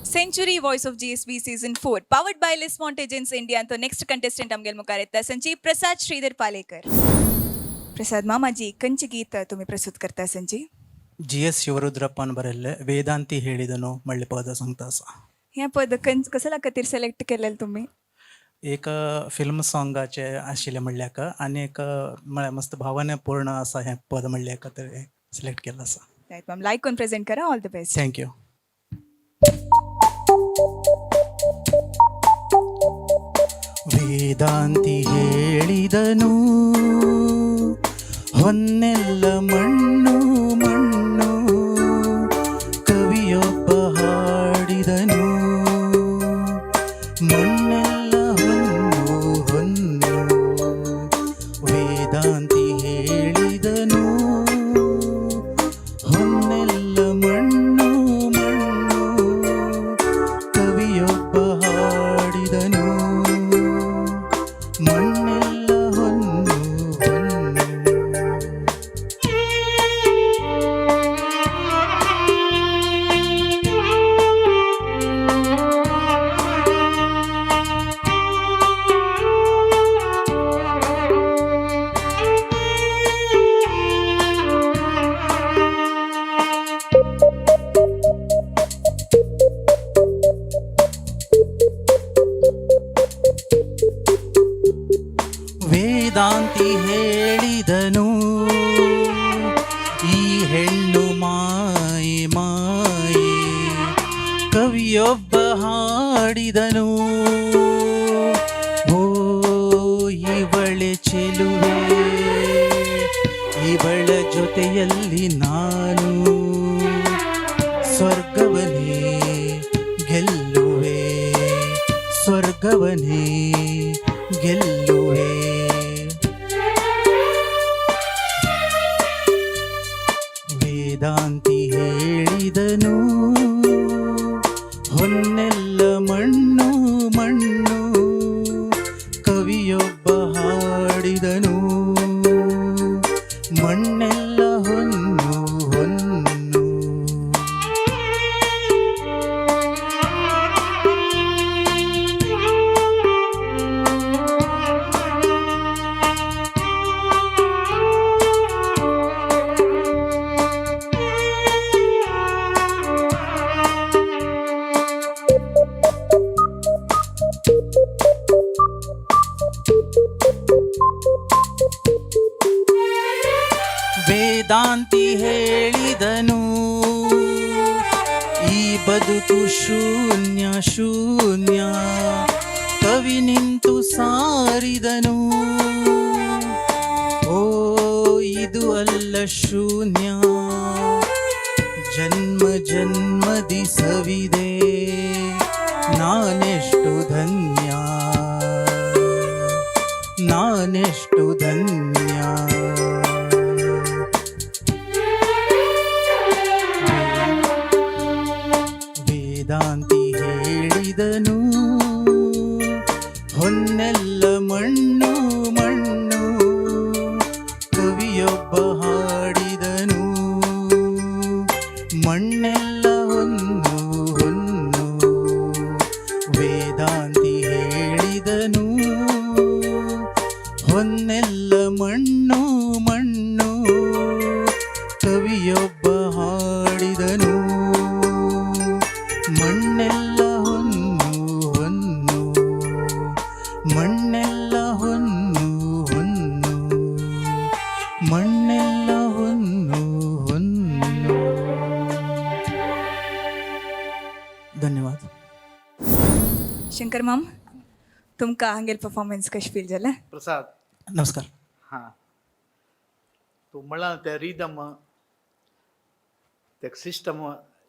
Century voice of GSB season 4 powered by Lismont agents India ಅಂತ ನೆಕ್ಸ್ಟ್ ಕಂಟೆಸ್ಟೆಂಟ್ आमगेल मुखार येता संजी प्रसाद श्रीधर पालेकर. प्रसाद मामाजी, कंचे गीत तुम्ही प्रस्तुत करता संजी? ಜಿ ಎಸ್ ಶಿವರುದ್ರಪ್ಪನ್ ಬರೆಲ್ಲೆ ವೇದಾಂತಿ ಹೇಳಿದನು मळ्ळे पद सांगता आसा. ह्या पद कंच कसला खातीर सिलेक्ट केलेलं तुम्ही? एक फिल्म सॉंगाचे आशिल्लें म्हणल्याक आनी एक म्हळ्यार मस्त भावनापूर्ण आसा हें पद म्हणल्याक तर सिलेक्ट केल्लें आसा. राईट मॅम, लाईक करून प्रेझेंट करा. All the best. Thank you. Vedanti ಹೇಳಿದನು ಹೊನ್ನೆಲ್ಲ ಮಣ್ಣು ಮಣ್ಣು, ಕವಿಯೊಬ್ಬ ಹಾಡಿದನು ಮಣ್ಣೆಲ್ಲ ಹೊನ್ನು ಹೊನ್ನು. ವೇದಾಂತಿ ಹೇಳಿದನು ಹೊನ್ನೆಲ್ಲ ಮಣ್ಣು ಮಣ್ಣು, ಕವಿಯೊಬ್ಬ ಹಾಡಿದನು ಮಣ್ಣೆಲ್ಲ ಹೊನ್ನು ಹೊನ್ನು. ವೇದಾಂತಿ ಹೇಳಿದನು ಈ ಹೆಣ್ಣು ಮಾಯೆ ಮಾಯೆ, ಕವಿಯೊಬ್ಬ ಹಾಡಿದನು ಓ ಇವಳೆ ಚೆಲುವೆ, ಇವಳ ಜೊತೆಯಲ್ಲಿ ನಾನು ಸ್ವರ್ಗವನೇ ಗೆಲ್ಲುವೆ, ಸ್ವರ್ಗವನೇ ಗೆಲ್ಲುವೆ. ವೇದಾಂತಿ. ಹಾಡಿದನು, ಹೊನ್ನೆಲ್ಲ ಮಣ್ಣು ಮಣ್ಣು ಕವಿಯೊಬ್ಬ ಹಾಡಿದನು, ಮಣ್ಣೆಲ್ಲ ಹೊನ್ನು ಹೊನ್ನು. ವೇದಾಂತಿ ಹೇಳಿದನು, ಈ ಬದುಕು ಶೂನ್ಯ ಶೂನ್ಯ ಕವಿ ನಿಂತು ಸಾರಿದನು, ಓ ಇದು ಅಲ್ಲ ಶೂನ್ಯ, ಜನ್ಮ ಜನ್ಮದಿ ಸವಿದೆ, ನಾನೆಷ್ಟು ಧನ್ಯ, ನಾನೆಷ್ಟು ಧನ್ಯ. ವೇದಾಂತಿ ಹೇಳಿದನು, ಹೊನ್ನೆಲ್ಲ ಮಣ್ಣು ಮಣ್ಣು ಕವಿಯೊಬ್ಬ ಹಾಡಿದನು, ಮಣ್ಣೆಲ್ಲ ಹೊನ್ನು ಹೊನ್ನು. ವೇದಾಂತಿ ಹೇಳಿದನು, ಹೊನ್ನೆಲ್ಲ ಮಣ್ಣು ಮಣ್ಣು ಕವಿಯೊಬ್ಬ ಹಾಡಿದನು, ಮಣ್ಣೆಲ್ಲ ಹೊನ್ನು ಹೊನ್ನು, ಮಣ್ಣೆಲ್ಲ ಹೊನ್ನು ಹೊನ್ನು, ಮಣ್ಣೆಲ್ಲ ಹೊನ್ನು ಹೊನ್ನು. धन्यवाद. शंकर माम, तुमकां हांगेल परफॉर्मन्स कशें फील जालें? प्रसाद. नमस्कार. हां, तूं म्हणलां तें रिदम, तें सिस्टम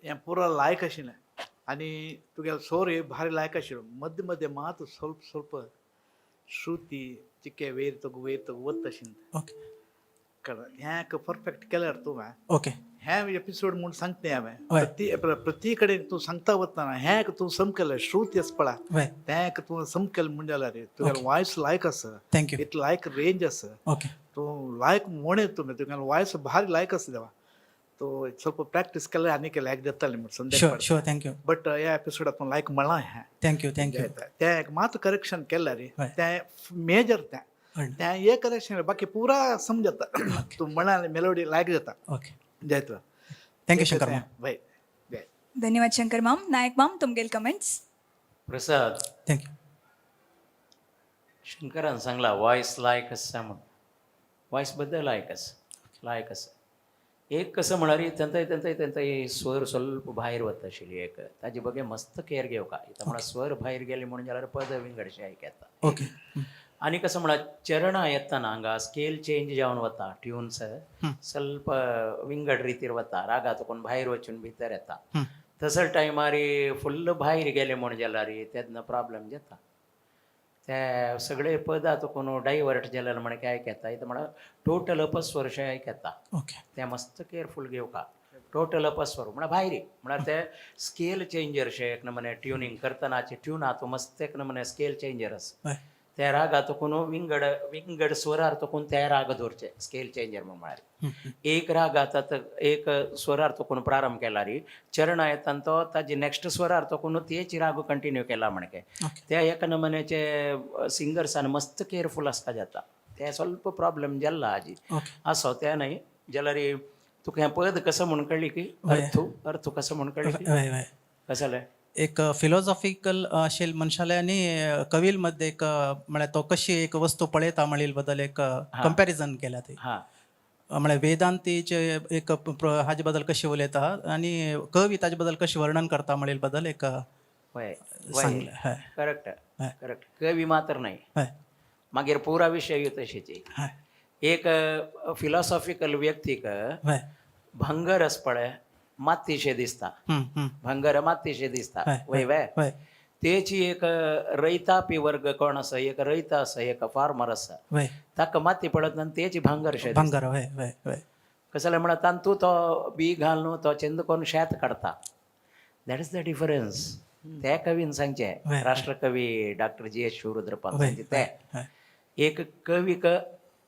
हें पुरो लायक आशिल्लें आनी तुगेलो सोर भारी लायक आशिल्लो. मद्दे मद्दे मात ಸ್ವಲ್ಪ ಸ್ವಲ್ಪ ಶ್ರುತಿ चिक्के वयर तक वयर तक वत आशिल्लें. ओके. कळ्ळें? हें परफेक्ट केल्यार तुवें ओके. हें एपिसोड म्हूण सांगता हांवें. हय. प्रति प्रति कडेन तूं सांगता वतना हें एक तूं सम केलें, श्रुती आसा पळय, वय. तें एक तूं सम केलें म्हूण जाल्यार तुगेलें वॉयस लायक आसा. Thank you. It like range आसा. ओके. तूं लायक म्हण तुमी तुगेलें वॉयस भारी लायक आसा देवा. तो ಸ್ವಲ್ಪ प्रॅक्टीस केल्यार आनीक लायक जातालें म्हण संदेश. Sure sure, thank you. But ह्या एपिसोडाक तूं लायक म्हळां हें. Thank you, thank you. तें एक मात करेक्शन केल्यार हय. तें मेजर तें. कळ्ळें. तें एक करेक्शन, बाकी पुरा समजता. तूं म्हळ्यार मेलोडी लायक जाता. ओके. जायत. Thank you Shankar माम. बाय बाय. धन्यवाद शंकर माम. नायक माम, तुमगेले कमेंट्स? प्रसाद. Thank you. शंकरान सांगला वॉयस लायक आसा म्हूण. वॉयस बद्दल लायक आसा, लायक आसा. एक कसं म्हळ्यार तेंतय तेंतय तेंतय स्वर ಸ್ವಲ್ಪ भायर वता आशिल्ली एक, ताजे बगे मस्त केअर घेवका. इथं म्हणा स्वर भायर गेले म्हणून जाल्यार पद विंगडशें आयक येता. ओके. आनी कसं म्हणा चरणां येतना हांगा स्केल चेंज जावन वता, ट्युन्स ಸ್ವಲ್ಪ विंगड रितीर वता, रागा तुकून भायर वचून भितर येता. तसो टायमार फुल्ल भायर गेले म्हूण जाल्यार तेन्ना प्रॉब्लम जाता. ते सगळे पदां तुकून डायवर्ट जाल्यार म्हण आयक येता. इथं म्हणा टोटल अपस्वर अशें आयक येता. ओके. ते मस्त केअरफूल घेवका. टोटल अपस्वर म्हळ्यार भायर, म्हळ्यार ते स्केल चेंजर अशें एक नमुने ट्युनींग करतनाचे ट्युना तूं मस्त एक नमुने स्केल चेंजर आसा. हय. त्या रागा तुकून विंगड विंगड स्वरार तुकून त्या राग धरचे, स्केल चेंजर म्हण म्हळ्यार एक राग आतां एक स्वरार तुकून प्रारंभ केला री, चरणा येतान तो ताजे नेक्स्ट स्वरार तुकून तेच राग कंटिन्यू केला म्हणके. ओके. त्या एका नमुन्याचे सिंगर्सान मस्त केअरफूल आसता जाता. ते ಸ್ವಲ್ಪ प्रॉब्लम जाल्ला आजी. ओके. असो ते न्हय जाल्यार तुका हें पद कसं म्हूण कळ्ळी की अर्थ अर्थ कसं म्हूण कळ्ळी की वय वय. कसं जालें? एक फिलॉसॉफिकल अशें मनशाले आनी कवील मध्ये एक म्हळ्यार तो कशी एक वस्तू पळयता म्हणील बद्दल एक कंपॅरिझन केल्या ते. हां. म्हळ्यार वेदांतीचे एक हाजे बद्दल कशी उलयता आनी कवी ताजे बद्दल कशी वर्णन करता म्हणील बद्दल एक वय वय. सांगलें, हय. करेक्ट. हय. करेक्ट, कवी मात्र न्हय. हय. मागीर पुरा विशय तशीच. हय. एक फिलॉसॉफिकल व्यक्तीक हय. भांगर आसा पळय मातशें दिसता. हम्म, हम्म. भांगर मातशें दिसता. हय. वय वय. हय. तेची एक रयतापी वर्ग कोण आसा, एक रयता आसा, एक फार्मर आसा, वय. ताका माती पडत ना, तेची भांगर शें दिसता. भांगर, वय वय वय. कसलें म्हळ्यार तांतू तो बी घालून तो चेंद करून शेत काडटा. That is the difference. ते कवीन सांगचें, राष्ट्रकवी डॉक्टर जी एस शिवरुद्रप्पान सांगचें तें. एक कवीक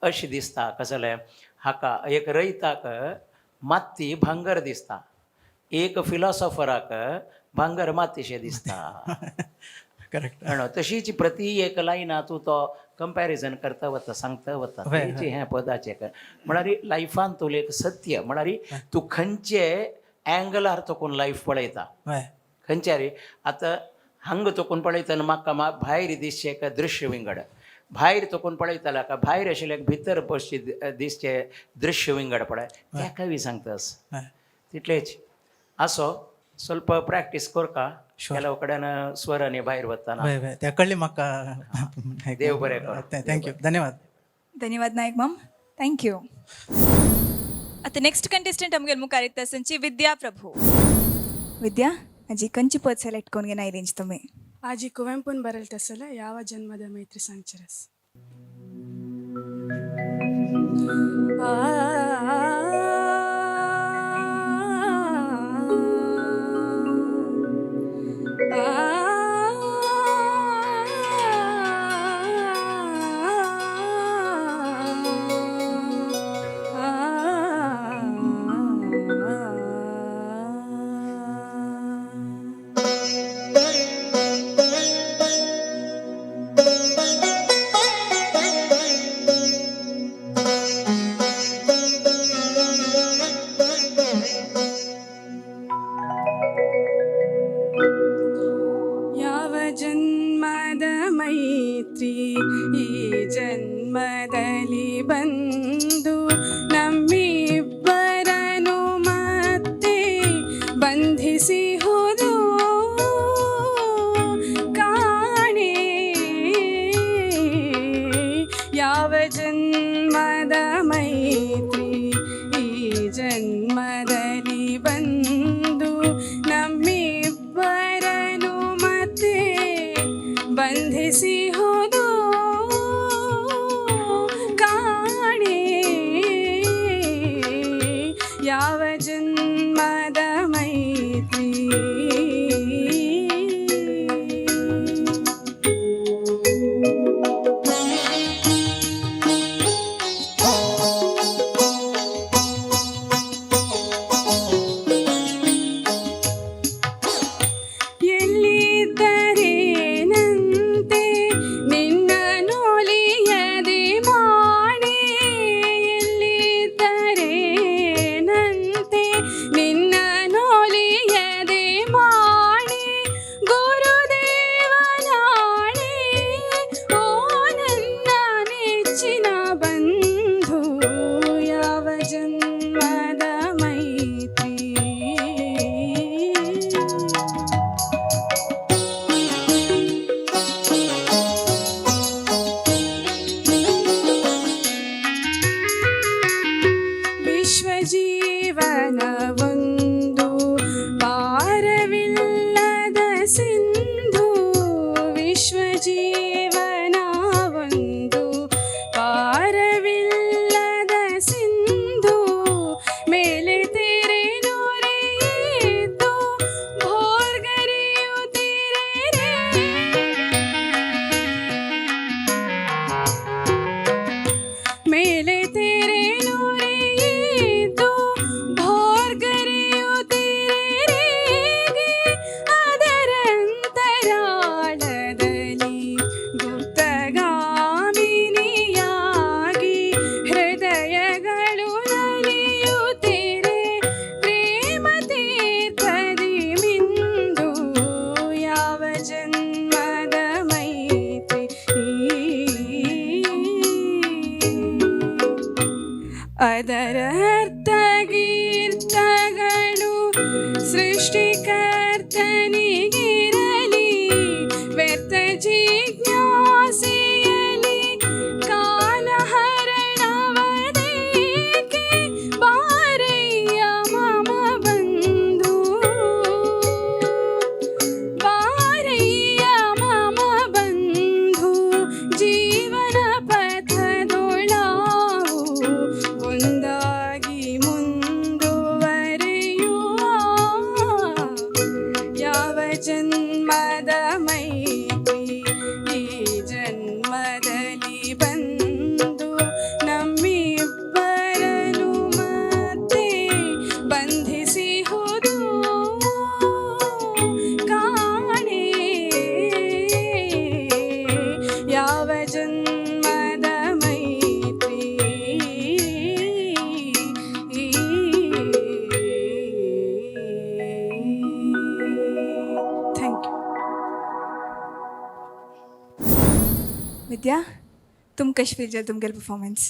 अशें दिसता कसलें हाका एक रयताक माती भांगर दिसता, एक फिलॉसॉफराक भांगर मातीशें दिसता. करेक्ट. तशीच प्रति एक लायना तूं तो कंपॅरिजन करता वता, सांगता वता. तेची हें पदाचें म्हळ्यार लायफान तूं एक सत्य, म्हळ्यार तूं खंयचे अँगलार तकून लायफ पळयता. खंयच्या रे आतां हांगा तकून पळयतना म्हाका भायर दिसचें एक दृश्य विंगड, भायर तकून पळयताल्या का भायर आशिल्ल्याक भितर बसचे दिसचें दृश्य विंगड पळय. त्या कवी सांगतास तितलेच. असो ಸ್ವಲ್ಪ प्रॅक्टीस करका, ಕೆಲವು कडेन स्वर आनी भायर वतना. हय हय, त्या कळ्ळी म्हाका. देव बरें करूं. Thank you, धन्यवाद. धन्यवाद नायक माम, thank you. आता नेक्स्ट कंटेस्टंट आमगेल मुखार येता संची विद्या प्रभू. विद्या आजी कंची पद सेलेक्ट करून घेना रेंज तुम्ही? ಆಜಿ ಕುವೆಂಪುನ್ ಬರಲ್ ತಸಲ ಯಾವ ಜನ್ಮದ ಮೈತ್ರಿ ಸಾಂಚರಸ್. ಯಾವ ಜನ್ಮದ ಮೈತ್ರಿ ಈ ಜನ್ಮದಲ್ಲಿ ಬಂದು ನಮ್ಮಿಬ್ಬರನು ಮತ್ತೆ ಬಂಧಿಸಿಹುದು ಕಾಣೆ. ಯಾವ ಜನ್ಮದ ಮೈತ್ರಿ ಈ ಜನ್ಮದಲ್ಲಿ ಬಂದು ನಮ್ಮಿಬ್ಬರನು ಮತ್ತೆ ಬಂಧಿಸಿಹುದು ಕಾಣೆ. ಯಾವ ಜನ್ಮದ ಮೈತ್ರಿ. ಎಲ್ಲಿದ್ದರೇನಂತೆ ನಿನ್ನ ನೋಲಿಯದೆ ಮಾಣೆ, ಎಲ್ಲಿದ್ದರೇನಂತೆ ನಿನ್ನ ನೋಲಿಯದೆ ಮಾಣೆ, ಗುರುದೇವನಾಣೆ ಓ ನನ್ನ ನೆಚ್ಚಿನ ಬಂಧು. ಯಾವ ಜನ್ಮದ ಮೈತ್ರಿ. ವಿಶ್ವಜೀವನವೊಂದು ಪಾರವಿಲ್ಲದ ಸಿಂಧು, ವಿಶ್ವಜೀವನವೊಂದು ಪಾರವಿಲ್ಲದ ಸಿಂಧು, ಮೇಲೆ ತೆರೆ ನೊರೆಯಿದ್ದು ಭೋರ್ಗರೆಯುತ್ತಿರೆ, ಮೇಲೆ ತೆರೆ ನೊರೆಯಿದ್ದು ಭೋರ್ಗರೆಯುತ್ತಿರೆ, ಅದರಂತರಾಳದಲ್ಲಿ ಗುಪ್ತಗಾಮಿನಿಯಾಗಿ ಹೃದಯಗಳು ನಲಿಯುತ್ತಿರೆ ಪ್ರೇಮ ತೀರ್ಥದಿ ಮಿಂದು. ಯಾವ ಜನ್ಮದ ಮೈತ್ರಿ. ಅದರ ಅರ್ಥಗೀರ್ಥಗಳು ಸೃಷ್ಟಿಕರ್ತನಿಗಿರಲಿ, ವ್ಯರ್ಥ ಜಿಜ್ಞಾಸೆಯಲಿ ಕಾಲಹರಣವದೇಕೆ ಬಾರಯ್ಯ ಮಮ ಬಂಧು, ಬಾರಯ್ಯ ಮಮ ಬಂಧು, ಜೀವನ ಪಥದೊಳಾವು ಒಂದಾಗಿ. विद्या, तुमकां कशें फील जालें तुमगेलें परफॉर्मन्स?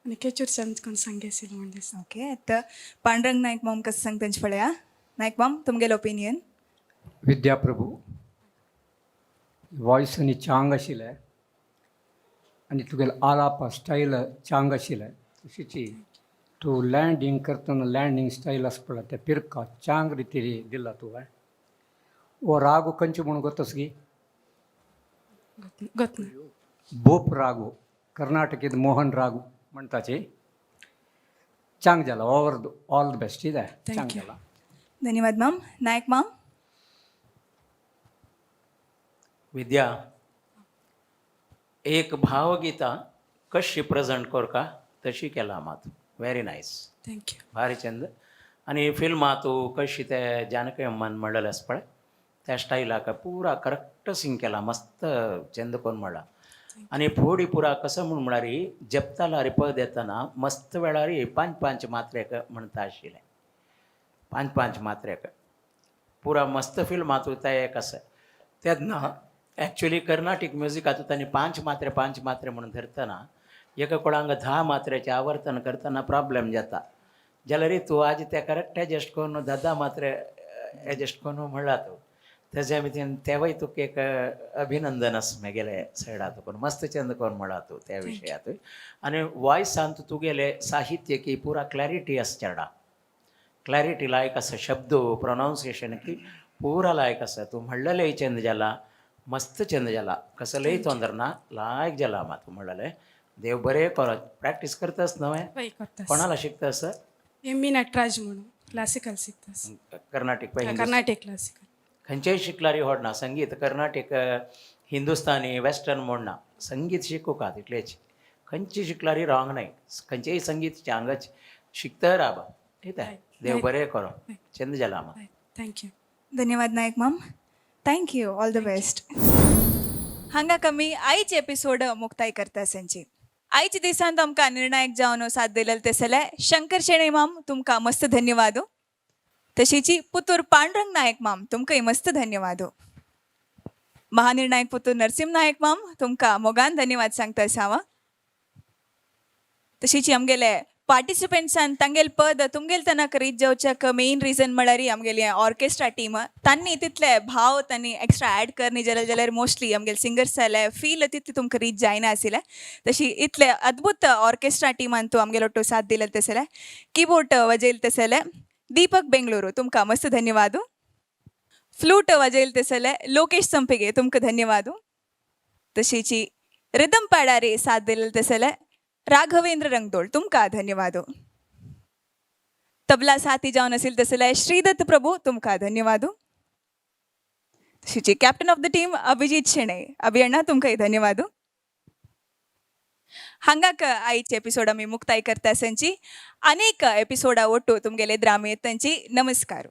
आनी केचूर चंद सांगे आशिल्लें म्हण दिसता. ओके, आतां पांडुरंग नायक माम कसं सांग तेंचे पळया. नायक माम, तुमगेलें ओपिनियन? विद्या प्रभू, वॉयस आनी चांग आशिल्लें आनी तुगेलें आलाप स्टायल चांग आशिल्लें. तशीच तूं लँडींग करतना लँडींग स्टायल आसा पळय, तें पिरका चांग रितीन दिला तुवें. हो रागो खंयचो म्हूण गोतसगी? गोतना. भोप रागो, कर्नाटकीत मोहन रागो म्हणटाची. चांग जाला. Over all the best. कितें चांग you. जाला. धन्यवाद माम. नायक माम? विद्या, एक भावगीता कशी प्रेझेंट करका तशी केला मात. Very nice. Thank you. भारी चंद. आनी फिल्मां तूं कशी ते जानकी अम्मान म्हणलेलें आसा पळय, त्या स्टायलाक पुरा करेक्ट सिंग केला. मस्त चंद कोन्न म्हणला. आनी फुडें पुरा कसो म्हूण म्हळ्यार जपताला रे पद येतना मस्त वेळार पांच पांच मात्रेक म्हणटा आशिल्लें. पांच पांच मात्रेक पुरा मस्त फिल्मां तूं ते एक आसा. तेन्ना एक्चुली कर्नाटीक म्युजिकांत तांणी पांच मात्रे पांच मात्रे म्हणून धरतना एका कोणाक 10 मात्रेचें आवर्तन करतना प्रॉब्लेम जाता. जाल्यार तूं आज ते करेक्ट एडजस्ट करून 10 मात्रे एडजस्ट करून म्हणला तूं. तेज्या भितर तेवूय तुका एक अभिनंदन आसा मेगेले सायडा. तुका मस्त चंद करून म्हणला तूं त्या विशयात. आनी वॉयसान तुगेले साहित्य की पुरा क्लॅरिटी आसा चेडा. क्लॅरिटी लायक आसा. शब्द प्रोनावन्सिएशन की पुरा लायक आसा. तूं म्हणलेलें चंद जाला, मस्त चंद जाला. कसलेय तोंदर ना, लायक जाला मा तूं म्हणलेलें. देव बरें करत. प्रॅक्टीस करतास न्हय? वय, करतास. कोणाला शिकतास? एम बी नटराज म्हणून क्लासिकल शिकतास. कर्नाटीक? कर्नाटक क्लासिकल. खंयचेय शिकल्यार व्हडना. संगीत कर्नाटीक, हिंदुस्तानी, वेस्टर्न म्हणना. संगीत शिकूका तितलेच. खंयची शिकल्यार रॉंग नाही. खंयचेय संगीत चांगच शिकता राबा. ठीक आहे. देव बरें करो. चंद जाला मा. Thank you. धन्यवाद नायक माम. Thank you, all the best. हांगा कमी आयचे एपिसोड मुक्ताय करता संची. आयच्या दिसान तुमकां निर्णायक जावन साथ दिलेले ते जाल्यार शंकर शेणै माम, तुमकां मस्त धन्यवाद. तशीची पुतूर पांडुरंग नायक माम, तुमकांय मस्त धन्यवाद. महानिर्णायक पुतूर नरसिंह नायक माम, तुमकां मोगान धन्यवाद सांगता हांव. तशीची आमगेले पार्टिसिपंट्सान तांगेल पद तुमगेल तनक रीच जावच्याक मेन रिजन म्हळ्यार आमगेली ऑर्केस्ट्रा टीम. तांणी तितले भाव तांणी एक्स्ट्रा ॲड करणी जाल्यार जाल्यार मोस्टली आमगेले सिंगर्स जाल्यार फील तितली तुमकां रीच जायना आशिल्लें. तशी इतले अद्भुत ऑर्केस्ट्रा टिमान तूं आमगेलो ಒಟ್ಟು साथ दिले तसले. कीबोर्ड वजयल तसले दीपक बेंगळुरू, तुमकां मस्त धन्यवाद. फ्लूट वजयल तसले लोकेश संपिगे, तुमकां धन्यवाद. तशीची रिदम पाडारे साथ दिले तसले राघवेंद्र रंगदोळ, तुमकां धन्यवाद. तबला साथी जावन असेल तसले श्रीदत्त प्रभू, तुमकां धन्यवाद. तशीची captain of the team Abhijit Shenoy, अभियण्णा, तुमकांय धन्यवाद. हांगाक आयचे एपिसोड आमी मुक्ताय करता संची. अनेक एपिसोडा ಒಟ್ಟು तुमगेले द्रामे तांची. नमस्कार.